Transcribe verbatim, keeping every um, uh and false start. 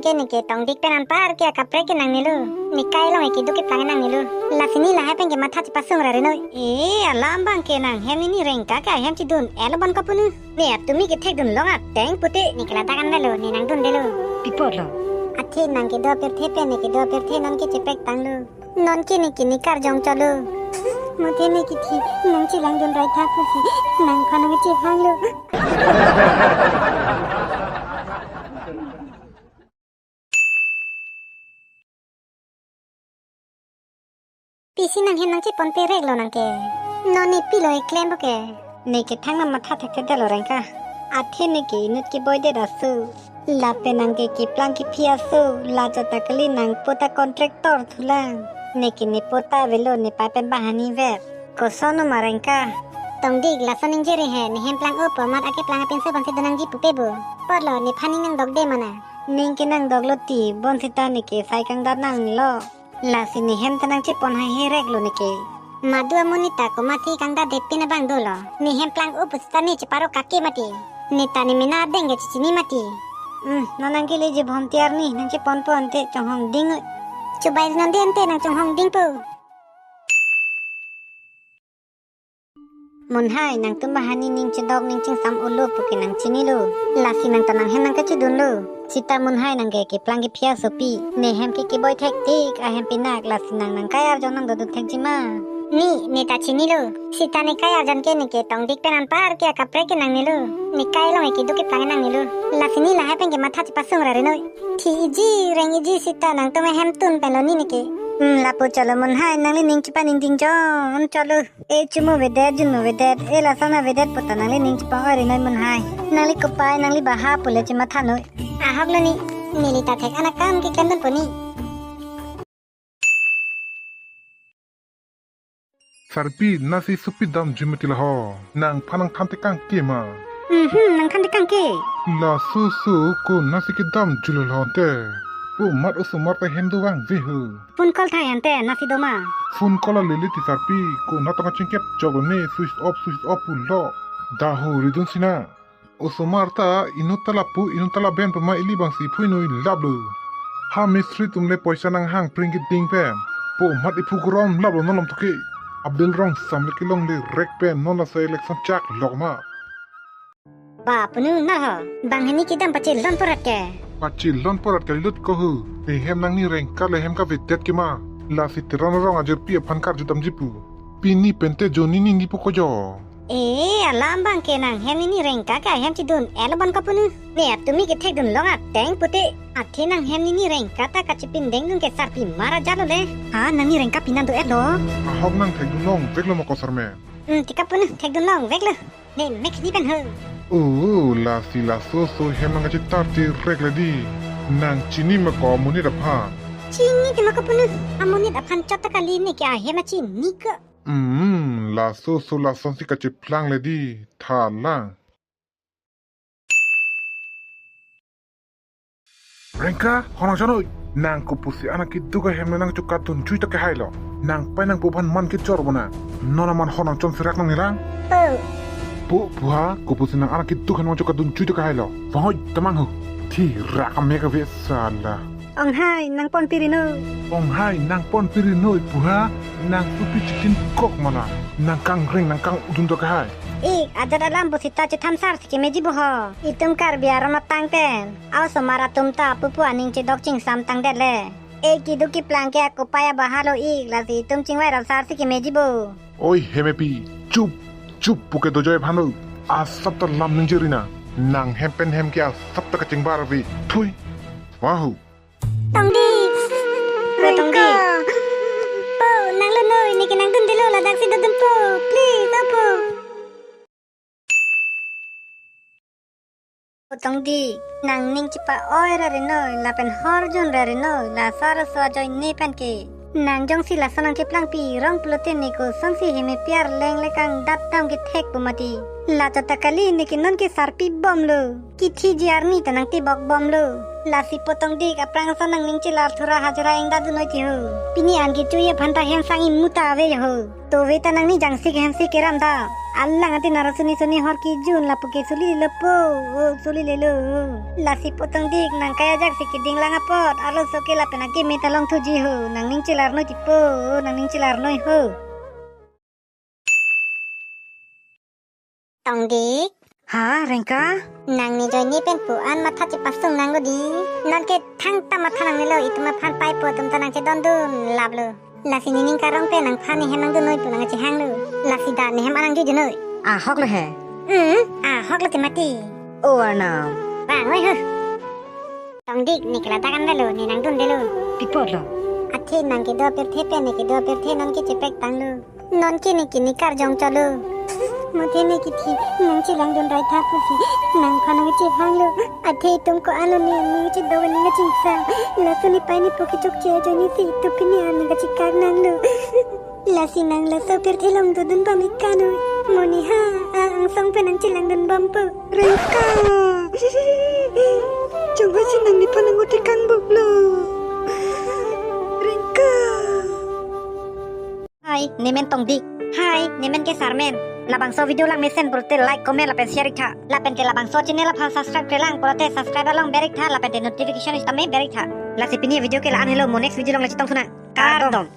Neke Tongdik pen anpar ke akaprek ke nangnelo. Ne kai along ke keduk keplang nangnelo. Lasi ne lahai pen ke matha chepasung ra ri noi. E, alam abang ke nanghem nini Rengka ke ahem chedun-et lo bon kopunu. Ne atumi kethekdun long ateng pute. Neke ladak an avelo, ne nangdundelo. Pi apotlo? Athe nang kedo apirthe pen ne kedo apirthe non ke chepek tanglo. Non ke neke ne karjong cholo. Mate neke thi nangchelangdun rai tha pusi nangphan nangchehanglo. Pisi nanghem nangcheponpe reklo nang ke. Non ne pilo eklem bo ke. Neke thangnat matha thekthedetlo Rengka. Athe neke inut keboidet aso. Lapen nang ke keplang kephi aso. Lachot ta kali nangpo ta contractor thulang. Neke ne po ta avelo, ne pai pen banghini ver. Koson ma Rengka? Tongdik, lason ningje ri he, ne hem plang-o pu amat akeplang apinso bangsi do nangji pupe bo. Apotlo, nephan ning nangdokde ma na? Ning ke nangdoklo ti, bonsita neke sai kangdat nanglo. Lasi ne hem ta nangchepon haihe reklo neke. Madu amonit ta komatsi kangdatde pin abang dolo. Ne hem plang-o pusita ne cheparo kake mati. Ne ta ne mena adeng ke chechini mati. Hmm, non nang keleji bhom tiar ni, nangcheponpo ante chonghong ding. Chubai non de ante nangchonghong dingpo. Munhai, nangtum banghini ning chedok ning chingsam-olo puke nangchinilo. Lasi nang ta nanghem nangkachedunlo. Sita munhai nang ke keplang kephi asopi. Ne hem ke keboi thektik, ahem pinak, lasi nang nangkai arjon nangdodun thekji ma? Ne, ne ta chinilo. Sita ne kai arjon ke neke Tongdik pen anpar ke akaprek ke nangnelo. Ne kai along ke keduk keplang nangnelo. Lasi ne lahai pen ke matha chepasung ra ri noi. Thi iji, reng iji sita nangtum ahemtun penlo ne neke. Hmm, lapu cholo munhai, nangli ning chepaningding chon cholo. E chumo avedet, junmo avedet, e lason avedet puta nangli ning chepang-oi ri noi munhai. Nangli kopai, nangli baha pule chematha noi. Ahoklo ne, neli ta thek-an akam keklemdunpo ne. Sarpi, nasi sopi damji mati la ho. Nangphan nangthan tekangke ma? Mhm, nangthan tekangke. Laso oso ko nasi kedamjulo lo ante. Po mat osomar ta hem dovangve ho. Phone call thai ante, nasi do ma? Phone call alele ti Sarpi, konat tong kachingkep choklo ne, switch off, switch off pulo. Dahu ridun sina. Osomar ta inut ta lapu, inut ta laben pama ili bangsi phui noi laplo. Ha mistri atum le poisa nanghang pring keding pen. Po mat iphu gorom laplo non lam toke. Abdul Rong sam le kelongle rek pen non laso election chak lok ma. Ba punu na ho, banghini kedam pachelon porat ke. Pachelon porat ke lut ko hu. Te hem nangni Rengka le hem kavedet ke ma. Lasi Teron Rong ajirpi aphan karju damji pu. Pini pente joni nini pu ko jo. E, alam abang ke nanghem nini Rengka ke ahem chedun-et lo bon kopunu. Ne atumi kethekdun long ateng pute. Athe nanghem nini Rengka ta kachepindengdun ke Sarpi mara jalo le. Ha, nangni Rengka pinan do-et lo. Ahok nang thekdun longveklo ma ko Sarme? Hmm, ti kapunu thekdun longveklo. Ne mek ni pen ho. Oh, lasi laso oso hem nangkachetar cherek le di. Nang chini ma ko amonit aphan? Chini ti ma kopunu. Amonit aphan chot ta kali, neke ahem chini ko. Hmm, laso oso lasonsi kacheplang le di, tha lang. Rengka, ho nangchon noi. Nang kopusi anak keduk ahem nangchokatdun chui ta kehai lo. Nangpai nangpo aphan man kechor bo na. Non aman ho nangchon serak nang nilang. Po. Po, pu ha, kopusi nang anak keduk ahem nangchokatdun chui ta kehai lo. Vang hoi, tamang ho. Thi rak amek ave sala. Onghai, nangponpi ri noi. Onghai, nangponpi ri noi pu ha, nang supi chitin kok ma na, nang kangreng, nang kang-udun do kehai. Ik, ajat alam pusita chethan sar si kemeji bo ho. Itum Karbi aron atang pen. Aosomar atum ta pupu aning chedok chingsam tangdet le. E keduk keplang ke akopai abaha lo ik, lasi itum chingvai rap sar si kemeji bo. Oi, hemepi, chup, chup, puke dojoi aphan lo. Asap ta lam ningje ri na. Nanghem pen hem ke asap ta kachingbar ave. Thui. Wahu. Tongdi. Ko Tongdi. Po, nanglo noi, neke nangdundelo, ladaksi dodunpo. Please, apo. Ko Tongdi, nang ning chepa-oi ra ri noi, lapen horjun ra ri noi, la sar so ajoine pen ke. Nang jongsi lason nangcheplangpi rong pulote ne kosonsi hemepi arleng le kangdap dam kethek pu mati. Lachot ta kali neke non ke Sarpi bomlo. Kethiji arni ta nangtibok bomlo. Lasi po Tongdik, aphrang sa nangning chelar thura hajira ingdadun noi ti ho. Pini an kechoji aphan ta hem sang imu ta ave ho. To ve ta nangning jangsi hem si keram ta. Alang ati naro suni suni hor kejun lapu ke suli lelo po. O suli lelo. Lasi po Tongdik, nang kai ajak si keding lang apot. Arloso ke lapen akeme ta longthuji ho. Nangning chelar noi ti po. Nangning chelar noi ho. Tongdik. Ha, Rengka? Nang ne joine pen pu an matha chepasung nanglo di. Non ke thangta matha nangnelo, itum aphan pai po atum ta nangchedondun laplo. Lasi nening karong pen nangphan ne hem nangdun noi pu nangchehanglo. Lasi da ne hem arang jujun noi. Ahok lo he. Hmm, ahok lo te mati. O Arnam. Bang oi hu. Tongdik, ne ke ladak an delo, ne nangdun delo. Pi apot lo? Athe nang kedo apirthe pen ne kedo apirthe non ke chepek tanglo. Non ke ne ke ne karjong cholo. Muthe ne kithi nang chelangdun rai tha pusi nangphan nangchehanglo. Athe itum ko-an lo ne nangchedo nangchingsa. Laso ne pai ne po kechokche ajoine si itum pini an nangkachekar nanglo. Lasi nang laso apirthe along dodun bom ik kan noi. Mo ne ha a angsong pen nangchelangdun bompo. Rengka. Chonghoi si nang nephan nang-ote kan bok lo. Rengka. Hi, nemen Tongdik. Hi, nemen ke Sarmen. Labangso video langmesen pulote like, comment lapen share ik tha. Lapen ke labangso channel aphan subscribe klemkle lang pulote subscribe along ber ik tha lapen te notification sitame ber ik tha. Lasi pini video ke la-an helo, mo next video along le chetongthu nang. Kardom.